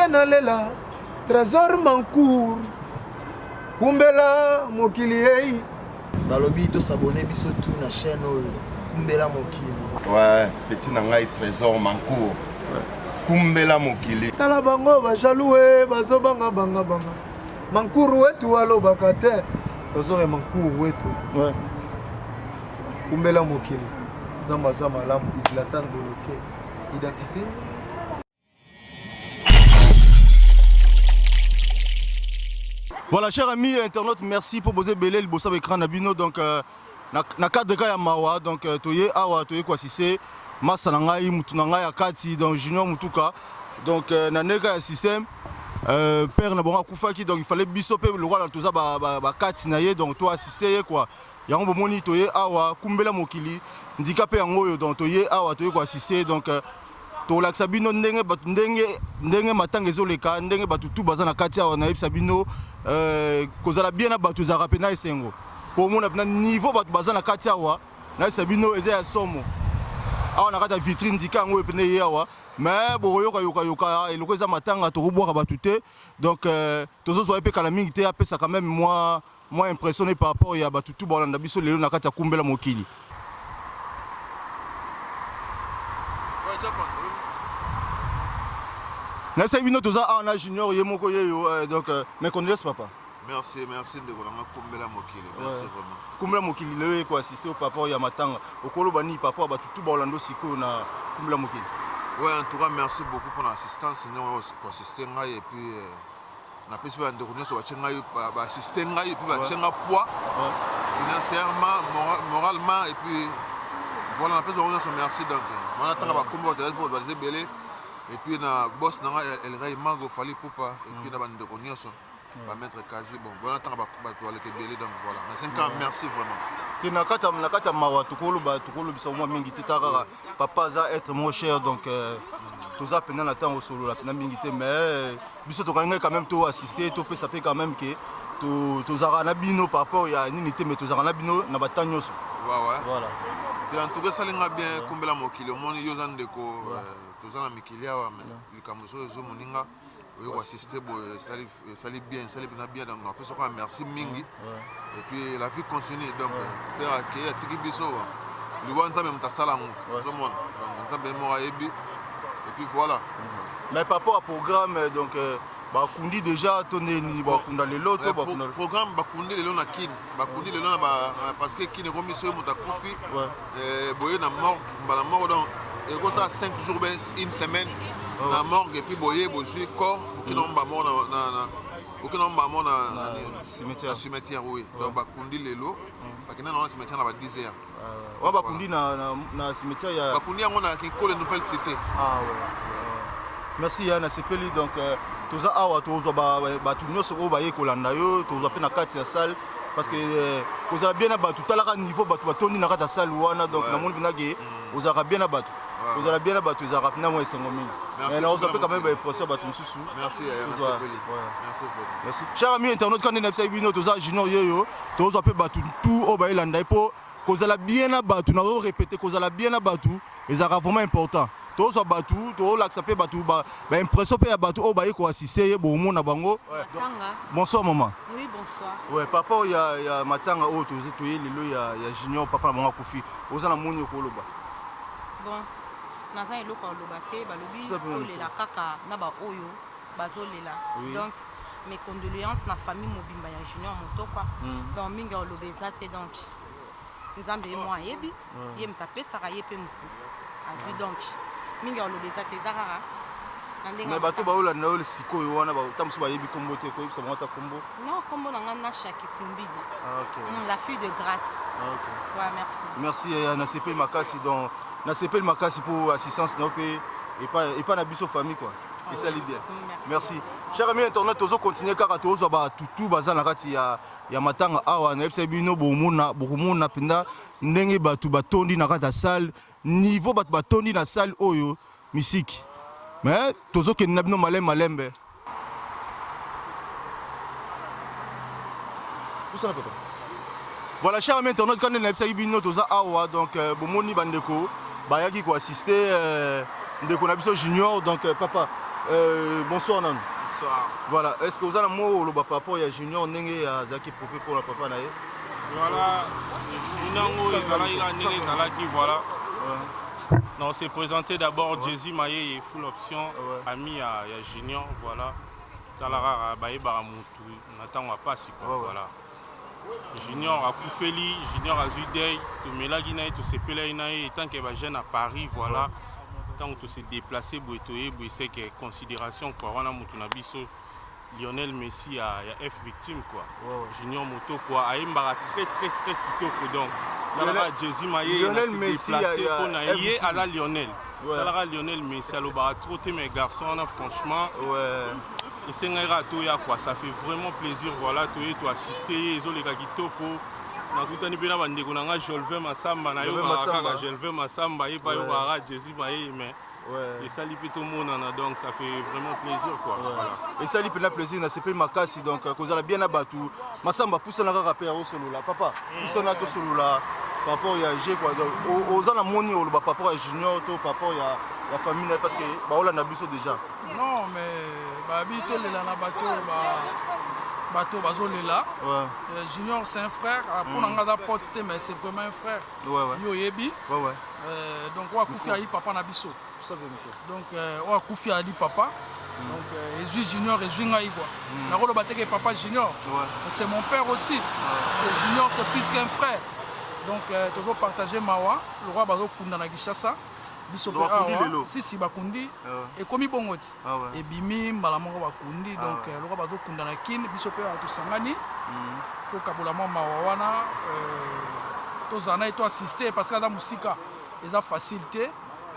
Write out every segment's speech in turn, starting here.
Nga nalela Trésor Mancour Kumbela mokili hey. Balobi to s'abonner biso tout na chaîne oyo Kumbela mokili. Ouais, petit na ngai Trésor Mancour. Ouais. Kumbela mokili. Tala bango ba jaloux eh, bazo banga banga banga. Mancour wetu alobaka te. Trésor Mancour wetu. Ouais. Kumbela mokili. Nzambe aza malamu, Zlatan Boloke. Identité. Voilà, chers amis internautes, merci pour vos ebele liboso ya écran na bino. Donc, euh, na, na cadre ka ya mawa, donc euh, toye awa toye ko assister masa na ngai mutu na ngai ya kati donc Junior Mutuka. Donc euh, na ndenge ya système euh, père na bango akufaki donc il fallait biso pe lokola toza ba, ba, ba kati na ye donc to assister ye quoi. Yango bomoni toye awa kumbela mokili ndika pe yango oyo donc toye awa toye ko assister donc euh, Tokolakisa bino ndenge bato ndenge ndenge matanga ezoleka ndenge bato tu baza na kati awa nayebisa bino euh, kozala bien na bato ezalaka mpena esengo po omona mpena niveau bato baza na kati awa nayebisa bino eza ya somo awa na kati ya vitrine ndika yango oyo mpena eye awa mais bokoyoka yoka yoka eloko eza matanga tokobwaka bato te donc euh, tozozwa ye mpe kala mingi te apesa quand même mwa Mwa impression ne par rapport ya batu tout balanda biso lelo na kati ya kumbela mokili. Nayebisaki bino toza awa na junior ye moko yeyo euh, donc euh, mes condoléances papa. Merci, merci ndeko na nga kumbela mokili. Merci ouais. vraiment. Kumbela mokili lelo ye ko assister au papa ya matanga. Okoloba nini papa batu tout baolanda sikoyo na kumbela mokili. Ouais, en tout cas merci beaucoup pour l'assistance ndenge ko assister ngai et puis euh, Napesi pe ba ndeko nionso batie ngai ba assister ngai et puis batie nga poids financièrement moralement et puis voilà napesi bango nionso merci donc wana tanga ba kombo bato baza baza ebele et puis na boss na nga El Rey Mago Fally Ipupa et puis na ba ndeko nionso ba maître Kazi bon wana tanga bato baleka ebele donc voilà na 5 ans merci vraiment. Te na kati na kati ya mawa tokoloba tokolobisa mwa mingi te ta kaka papa aza être mon cher donc euh, toza mpenza na ntango osolola mpenza mingi te mais biso tokalingaki quand même to assister topesa mpe quand même ke tozalaka na bino par rapport ya nini te mais tozalaka na bino na batemps nyonso voilà te en tout cas esali nga bien kumbela mokili omoni yo oza ndeko euh, toza na mikili awa mais likambo soki ezo moninga oye koassiste boye esali bien esali mpenza bien donc napesi kaka merci mingi et puis la vie continue donc père akei atiki biso liwa nzambe moto asala yango ozomona donc nzambe ye moko ayebi et puis voilà. Mais par rapport à programme euh, donc euh, bakundi déjà to nde nini bakunda lelo to bakunda programme bakundi lelo na kin bakundi lelo na ba parce que kin ekomi soki moto akufi boye na morgue mbala moko donc ekosala 5 jours be une semaine na morgue et puis boye bozwi corps bokenda mm. mbala moko na bokenda mbala moko na cimetière oui donc bakundi lelo mm. bakenda na cimetière na ba 10 heures Wa bakundi na, na, na cimetière ya bakundi yango na Kinkole nouvelle cité. Ah ouais. ouais. Merci ya nasepeli donc euh, toza awa tozwa bato nyonso oyo baye kolanda yo tozwa mpe na kati ya salle parce que euh, kozala bien na bato talaka niveau bato batondi na kati ya salle wana donc namoni mpenza ke mm. ozalaka bien na bato kozala bien na bato ezalaka mpenza mwa esengo mingi mais nakozwa mpe quand même baimpression ya bato mosusu merci cher ami internaute kande nayebisaki bino toza junior yeyo tozwa mpe bato tout oyo bayelanda ye mpo kozala bien na bato nazo répéter kozala bien na bato ezalaka vraiment important tozwa bato tolakisa mpe bato baimpression mpe ya bato oyo baye koassiste ye bomona bango bonsoir maman oui, bonsoir. Ouais, papa oyo ya, ya matanga oyo toye lelo ya, ya junior papa na bango akufi oza na moni okoloba bon naza eloko ya koloba te balobi tolela kaka na baoyo bazolela oui. donc mes condoléances na famille mobimba ya junior motokwa mm. donc mingi ya koloba eza te donc nzambe ye mwa ayebi mm. ye moto apesaka ye mpe motu azwi donc mingi ya koloba eza te eza kaka na ndenge mais bato baolanda yo sikoyo wana ta mosusu bayebi nkombo te koyebisa bango ata nkombo non nkombo na ngai nasha kikumbidi ah, okay. mm, la fille de grâce ah, okay. ouais, merci merci yaya nasepeli makasi donc nasepeli makasi mpo assistance na yo mpe epa na biso famille quoi esali bien merci cher ami internet tozo continuer kaka tozwa batutu baza na kati ya, ya matanga awa nayebisa bino bomona bokomona mpenza ndenge bato batondi na kati ya salle niveau bato batondi na salle oyo misiki mais tozokende na bino malembe malembe Pusana papa. Voilà, cher ami internaute, quand on a bino toza awa donc euh, bomoni bandeko bayaki ko assister euh, ndeko na biso junior donc euh, papa Bonsoir nanu. Bonsoir. Voilà, est ce que oza na mot oloba par rapport ya Junior ndenge azalaki eprouve pona papa na ye? Voilà, Junior ngo ezalaki kaka ndenge ezalaki voilà. Non, se présenter d'abord ouais. Jésus Mayeye full option ouais. ami ya, ya Junior voilà. Tala kaka bayebaka mutu na ntango ya pasi quoi ouais, voilà. Junior akufeli, Junior azui deuil, tomelaki na ye, tosepelaki na ye etant que ba jeunes à Paris voilà. Tango to se déplacer boye toye boye c'est que considération quoi wana mutu na biso Lionel Messi ya, ya F victime quoi. Ouais, ouais. Junior Moto quoi ayembaka très très très kitoko donc talaka Jésus Maye na se déplacer pona ye aza Lionel. Ouais. Talaka Lionel Messi alobaka trop te mais garçon wana franchement ouais. Esengaki kaka toya quoi, ça fait vraiment plaisir voilà toye to assister ye ezoleka kitoko. Nakutani mpe na bandeko na nga Jolvin Masamba, nayokaka kaka Jolvin Masamba ye mpe ayokaka kaka Jesus Mayeye mais esali mpe tomonana donc ça fait vraiment plaisir quoi. Voilà. Esali mpenza plaisir, nasepeli makasi donc kozala bien na bato. Masamba pusana kaka mpe osolola papa, pusana tosolola par rapport ya G quoi. Donc oza na moni oloba par rapport ya Junior to par rapport ya ya famille na ye parce que baolanda biso déjà. Non mais babi tolela na bato ba bato bazolela ouais. Junior c'est un frère mpo na nga aza pote te mais c'est vraiment un frère ouais, ouais. Yo oyebi ouais, ouais. Donc oyo akufi ayi papa na biso donc oyo akufi ali papa donc ezwi Junior ezwi ngai quoi. Nakoloba te ke papa Junior ouais. Mais c'est mon père aussi ouais. Parce que Junior c'est plus qu'un frère donc tozopartage mawa lokwa bazokunda na Kinshasa biso pe awa si si bakundi ekomi bongo ti ebimi mbala moko bakundi donc lokola bazokunda na Kin biso pe awa tosangani tokabola mwa mawa wana tozala na ye to assister parce que aza mosika eza facile te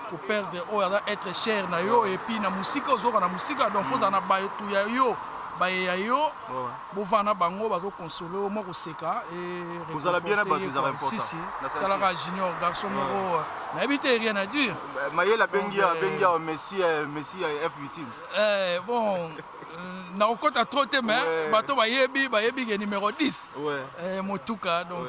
koperdre oyo aza être cher na yo et puis na mosika ozoka na mosika donc faut ozala na bato ya yo baye ya yo bovanda na bango bazo console yo mwa koseka et Kozala bien na reconforter bato ye ezalaka quoi. Si important. si Na sentir. talaka Junior garçon moko nayebi te rien à dire. Mayele abengi Donc, abengi awa Messi Messi ya F victime. Bon nakokota trop te mais bato bayebi bayebi ke numéro 10 Ouais. Motuka donc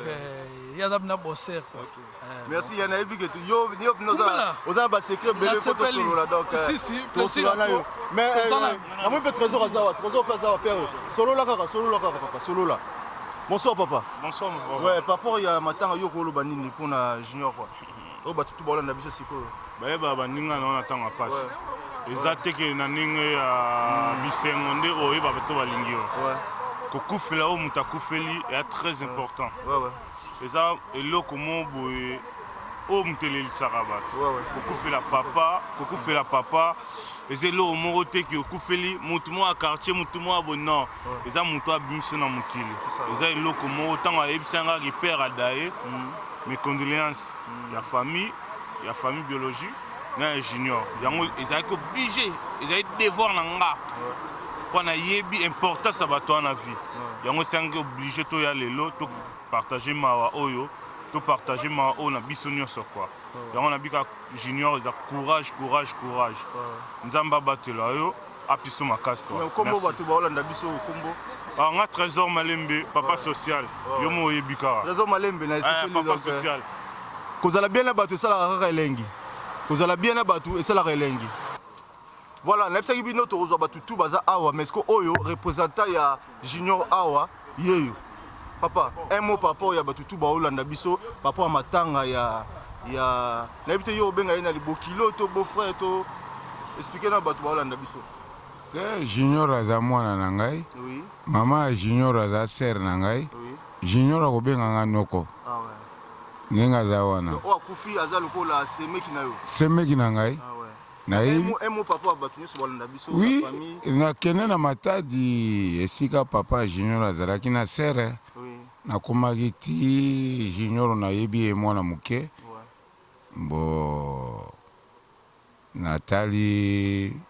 ye aza na bosser quoi. Ok. Merci ya nayebi ke yo yo pina oza Kumbela. oza na ba secret ebele po Nasepeli. tosolola donc Si, si, plaisir tosolola à na yo. toi. Mais Tozala. namoni mpe Trésor aza wa, Trésor mpe aza wa père. Solola kaka, solola kaka papa, solola. Bonsoir papa. Bonsoir mon papa. Ouais, par rapport ya matanga yo koloba nini pona Junior quoi. Oyo bato tu baolanda biso sikoyo. Bayebaka baninga na yo na ntango ya mpasi. Eza te ke na ndenge ya bisengo nde oyeba bato balingi yo. Kokufela oyo moto akufeli eya très important. Eza eloko moko boye oyo moto elelisaka bato. Kokufela papa, kokufela papa eza eloko moko te ke okufeli moto moko ya quartier, moto moko ya boye non. Eza moto oyo abimisi yo na mokili. Eza eloko moko ntango ayebisi nga ke père adaye, mes condoléances ya famille, ya famille biologique na ya Junior. Yango ezalaki oblige, ezalaki devoir na nga mpo nayebi importance ya bato wana na vie. Yango esengaki oblige toya lelo to partager mawa oyo, to partager mawa oyo na biso nyonso quoi. Yango nabika Junior eza courage, courage, courage. Nzambe abatela yo, apiso makasi quoi. Mais kombo Merci. bato baolanda biso kombo. Ah, nga Trésor Malembe, papa social. Yo mo oyebi kaka. Trésor Malembe na esepeli papa donc, social. Kozala bien na bato esalaka kaka elengi. Kozala bien na bato esalaka elengi. Voilà, nayebisaki bino tokozwa bato tout baza awa, mais siko oyo représentant ya Junior awa yeyo. Papa, un mot par rapport ya bato tout baolanda biso par rapport ya matanga ya ya nayebi te yo obenga ye na libokilo to beau frère to expliquer na bato baolanda biso. Te Junior aza mwana na ngai. Oui. Mama ya Junior aza sœur na ngai. Oui. Junior akobenga nga noko. Ah ouais. Ndenge aza wana. Donc oyo akufi aza lokola semeki na yo. Semeki na ngai. Ah ouais. Nayebi. Un mot par rapport à bato nyonso balanda biso na Oui, famille. nakende na Matadi esika papa Junior azalaki na sere. Oui. Nakomaki ti Junior nayebi ye mwana moke. Ouais. Bo natali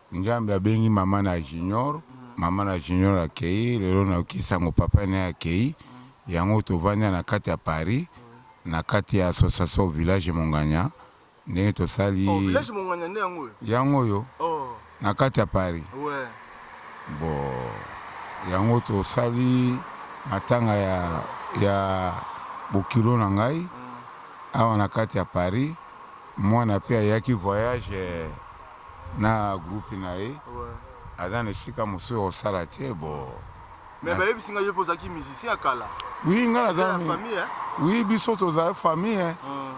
Nzambe abengi mama na Junior, mama na Junior akei, lelo nayoki sango papa na ye akei. Yango tovandi na kati ya Paris, na kati ya association village Monganya. Ndenge tosali. Oh, village Monganya nde yango oyo? Yango oyo. Oh. Na kati ya Paris. Ouais. Bon, yango tosali matanga ya, ya bokilo na ngai awa na kati ya Paris. Mwana pe ayaki voyage. Na groupe na ye aza na esika mosusu ya kosala te bo. Mais bayebisi nga yo pe ozalaki musicien ya kala. Oui nga naza oui biso tozali famille hein.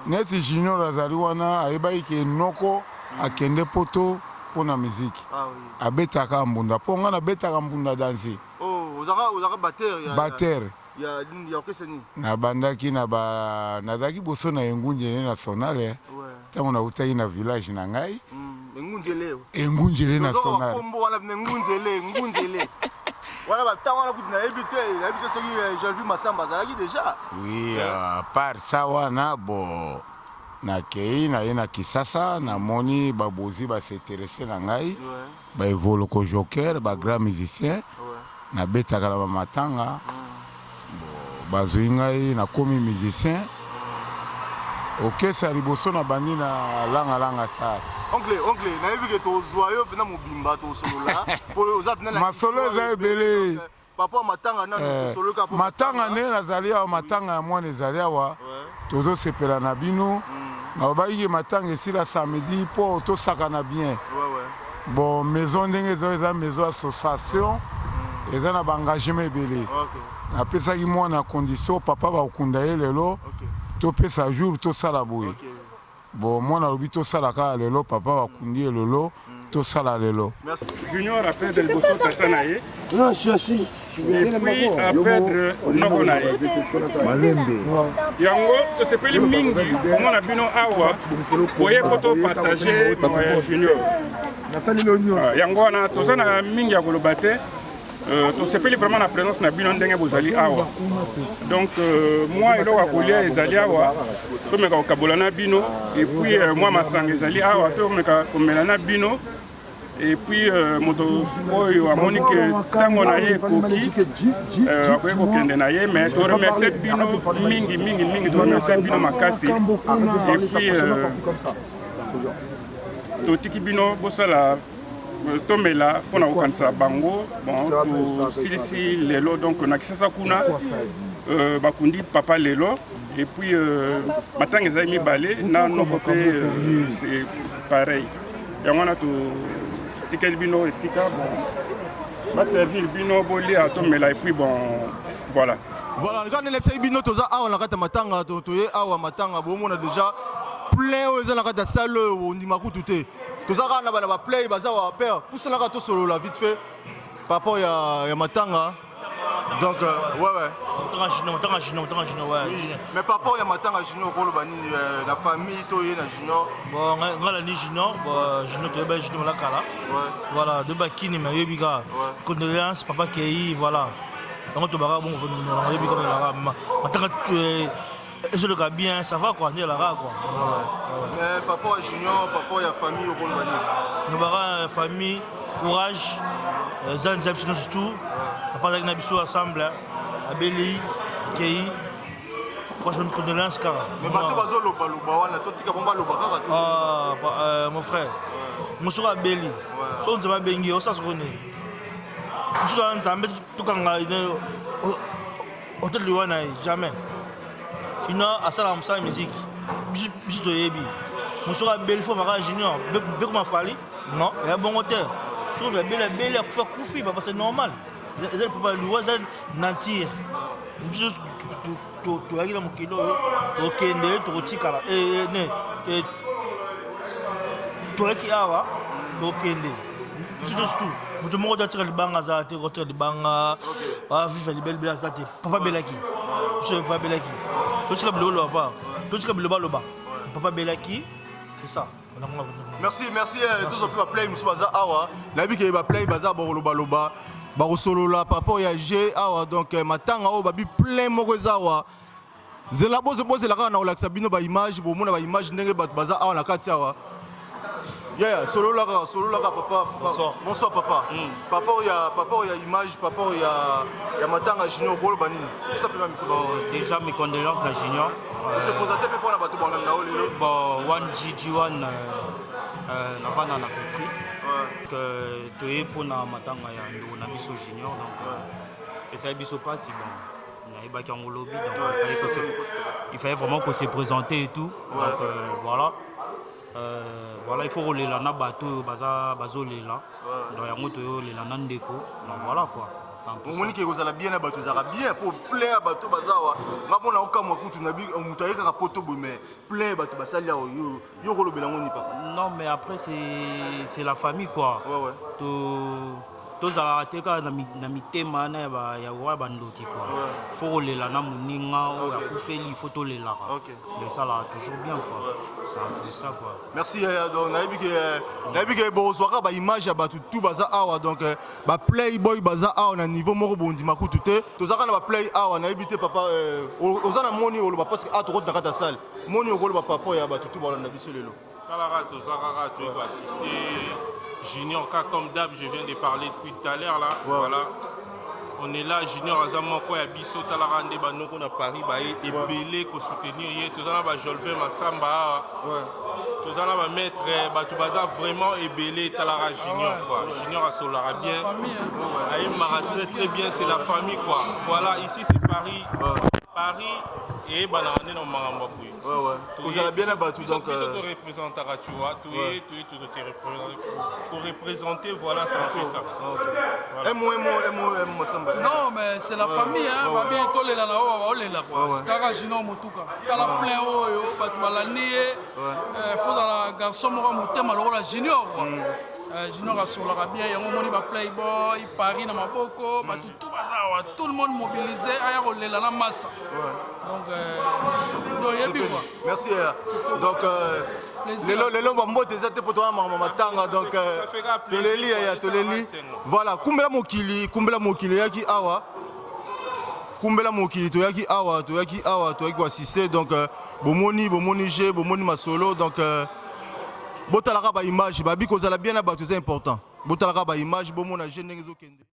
Neti Junior azali wana ayebaki ke noko akende poto pona musique. Abetaka mbunda po nga nabetaka mbunda danse. Oh ozalaka ozalaka batteur ya Batteur. ya nini ya orchestre nini? Nabandaki na ba nazalaki boso na Engunjele national eh. Tango nawutaki na village na ngai. Engunjele. Engunjele national. Kombo wana Engunjele, Engunjele. Wana ba tango wana kutu nayebi te, nayebi te soki Jean-Louis Massamba azalaki dejà. Oui, à part ça wana bon nakeyi naye na Kisasa namoni ba Bozi ba s'interesser na ngai. Ba evoloko joker ba grand musicien na betaka na ba matanga bon bazui ngai na komi musicien orchestre ya liboso na bandi na langa langa star. Oncle oncle nayebi ke tozua yo pena mobimba tosolola po oza pena na masolo eza ebele. Papa matanga nanu eh, tosoloka po matanga ndenge nazali awa matanga ya mwana ezali awa tozo sepela na bino nalobaki ke matanga esila samedi mpo tosakana bien bon maison ndenge eza eza maison association eza na ba engagement ebele napesaki mwana condition papa bakokunda ye lelo topesa jour tosala boye Bon mwana alobi tosala kaka lelo papa bakundi ye lelo tosala lelo. Junior a perdre liboso tata na ye et puis a perdre noko na ye. Yango tosepeli mingi komona bino awa boye po to partager mawa ya Junior. Yango wana toza na mingi ya koloba te. Tosepeli vraiment na présence na bino ndenge bozali awa. Donc mwa eloko ya kolia ezali awa, tomeka kokabola na bino, et puis mwa masanga ezali awa, tomeka komela na bino, et puis moto oyo amoni ke ntango na ye ekoki akoki kokende na ye, mais to remercier bino mingi mingi mingi, to remercier bino makasi, et puis totiki bino bosala tomela mpo na kokanisa bango. Bon, tosilisi lelo, donc na Kisasa kuna bakundi papa lelo, et puis matanga ezali mibale na noko mpe c'est pareil. Yango wana totikeli bino esika bon baservir bino bolia tomela, et puis bon voilà. Voilà, kaka ndenge nayebisaki bino toza awa na kati ya matanga, toye awa matanga, bomona déjà plein oyo eza na kati ya salle oyo ondima kutu te. Toza kaka na bana ba play baza wa père, pusana kaka tosolola vite fait par rapport ya, ya matanga. Donc ouais ouais. Matanga junior, matanga junior, matanga junior, ouais. Oui. Mais par rapport ya matanga junior okoloba nini na famille to ye na junior? Bon, nga la ni junior, bon junior to ba junior la kala. Ouais. Voilà, de ba kini mais yebi ka. Ouais. Condoléances papa Kei, voilà. Donc to bara bon on yebi ka la matanga ezoloka bien, ça va quoi, nde la quoi. Ouais. Mais papa junior, papa ya famille okoloba nini? Nous bara famille, courage, zanza biso surtout. Papa azalaki na biso ensemble, abeli, Kei. Franchement, condoléances kaka. Mais bato bazoloba loba wana totika bango baloba kaka to. Ah, mon frère. Mosuku abeli. So nzambe abengi, osala soko nini? Mosusu aza nzambe tokanga hotel liwa na ye jamais. Sinon asalaka mosala ya musique. Biso toyebi. Mosuku abeli fo maka junior, bekoma fali. Non, ya bongo te. Soki abeli abeli akufa kufi, papa c'est normal. Eza papa liwa eza nature. Biso toyaki na mokili oyo tokende tokotikala ne toyaki awa tokende surtout surtout moto moko te atika libanga aza te, kotika libanga aviva libelibele aza te. Papa abelaki, biso papa abelaki, totika biloko loba papa, totika biloba loba, papa abelaki, c'est ça. Merci, merci. Tous mpe baplay mosusu baza awa, nayebi ke baplay baza bakolobaloba bakosolola par rapport ya g awa. Donc matanga oyo babi plein moko eza awa, zela bozela kaka na kolakisa bino baimage, bomona baimage ndenge bato baza awa na kati awa. Yeah, solola kaka, solola kaka papa. Bonsoir. Bonsoir papa. Papa ya papa ya image, papa ya ya matanga junior koloba nini? Ça peut même. Bon, déjà mes condoléances na junior. Se présenter pe pona bato balanda o lelo. Bon, 1GG1 navanda na Vitry. Que toye pona matanga ya ndeko na biso junior, donc esali biso pasi, bon nayebaki yango lobi, donc il fallait vraiment qu'on se présenter et tout. Donc voilà. Euh, voilà, il faut kolela na bato oyo baza bazolela. Donc yango toyolela na ndeko. Donc voilà quoi. Omoni ke kozala bien na bato ezalaka bien mpo plein ya bato baza awa nga mona okamwa kutu na moto aye kaka poto boye mais plein ya bato basali awa yo yo okolobela yango ni papa Non mais après c'est la famille quoi. Ouais, ouais. To tozalaka te kaka na mitema wana ya ba ya wa bandoki quoi. Faut kolela na moninga oyo akufeli, faut tolelaka. Donc esalaka toujours bien quoi. C'est un peu ça quoi. Merci yaya donc nayebi ke nayebi ke bozwaka ba image ya bato tout baza awa donc euh, ba playboy baza awa na niveau moko bondima kutu te tozalaka na ba play awa nayebi te papa euh, oza na moni oloba parce que awa tokoti na kati ya salle moni okoloba papa ya bato tout balanda biso lelo Tala kaka toza kaka toye ko assister Junior ka comme d'hab je viens de parler depuis tout à l'heure là ouais. voilà on est là Junior aza moko ya biso tala kaka nde ba noko na Paris baye ebele ko soutenir ye toza na ba Jolvin Massamba awa ouais. toza na ba maître bato baza vraiment ebele talaka Junior quoi Junior asololaka bien ayembaka très très bien c'est la famille quoi voilà ici c'est Paris Paris eyebanaka nde na makambo ya boye kozala bien na bato donc biso euh, torepresentaka tu vois toye toye korepresente voilà c'est un peu ça un mot un mot un mot un mot Masamba non mais c'est la famille hein babi tolela na oyo baolela quoi kaka junior motuka tala plein oyo bato balandi ye euh, fozala garçon moko motema lokola junior quoi mm. euh, junior asolaka bien yango omoni ba playboy paris na maboko bato tout baza awa tout le monde mobilisé aya kolela na massa donc euh, toyebi quoi merci donc euh, lelo lelo bambote eza te mpo towana makambo matanga donc euh, toleli yaya toleli voilà kumbela mokili kumbela mokili eyaki awa kumbela mokili toyaki awa toyaki awa toyaki koassiste donc euh, bomoni bomoni je bomoni masolo donc euh, botalaka baimage babi kozala bien na bato eza important botalaka baimage bomona je ndenge ezokende.